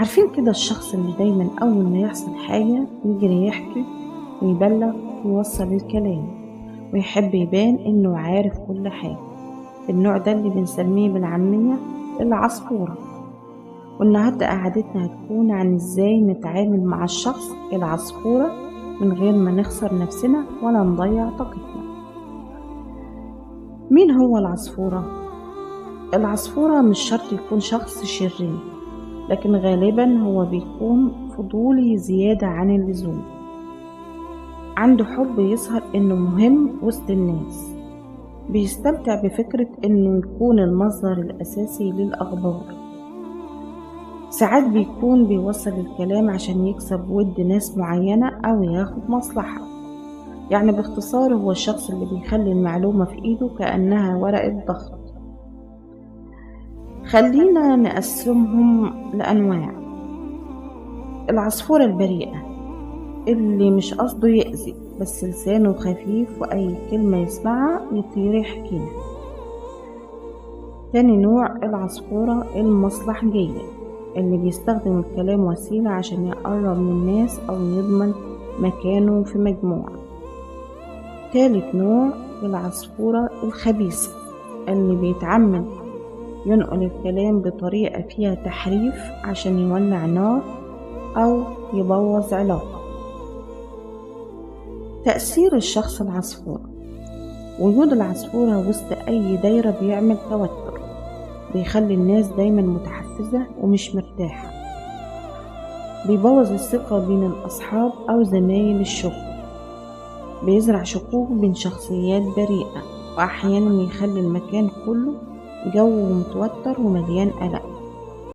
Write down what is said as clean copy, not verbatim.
عارفين كده الشخص اللي دايما أول ما يحصل حاجة يجري يحكي ويبلغ ويوصل الكلام ويحب يبان إنه عارف كل حاجة. النوع ده اللي بنسميه بالعامية العصفورة. والنهاردة قعدتنا هتكون عن إزاي نتعامل مع الشخص العصفورة من غير ما نخسر نفسنا ولا نضيع طاقتنا. مين هو العصفورة؟ العصفورة مش شرط يكون شخص شرير، لكن غالبا هو بيكون فضولي زيادة عن اللزوم، عنده حب يظهر انه مهم وسط الناس، بيستمتع بفكرة انه يكون المصدر الاساسي للاخبار. ساعات بيكون بيوصل الكلام عشان يكسب ود ناس معينة او ياخد مصلحة. يعني باختصار هو الشخص اللي بيخلي المعلومة في ايده كأنها ورقة ضغط. خلينا نقسمهم لأنواع. العصفورة البريئة اللي مش قصده يأذي، بس لسانه خفيف وأي كلمة يسمعها يطير يحكيها. تاني نوع العصفورة المصلحجية اللي بيستخدم الكلام وسيلة عشان يقرب من الناس أو يضمن مكانه في مجموعة. تالت نوع العصفورة الخبيثة اللي بيتعمد ينقل الكلام بطريقة فيها تحريف عشان يولع نار أو يبوظ علاقة. تأثير الشخص العصفورة: وجود العصفورة وسط أي دايرة بيعمل توتر، بيخلي الناس دايما متحفزة ومش مرتاحة، بيبوظ الثقة بين الأصحاب أو زمايل الشغل، بيزرع شكوك بين شخصيات بريئة، وأحيانا يخلي المكان كله جو متوتر ومليان قلق.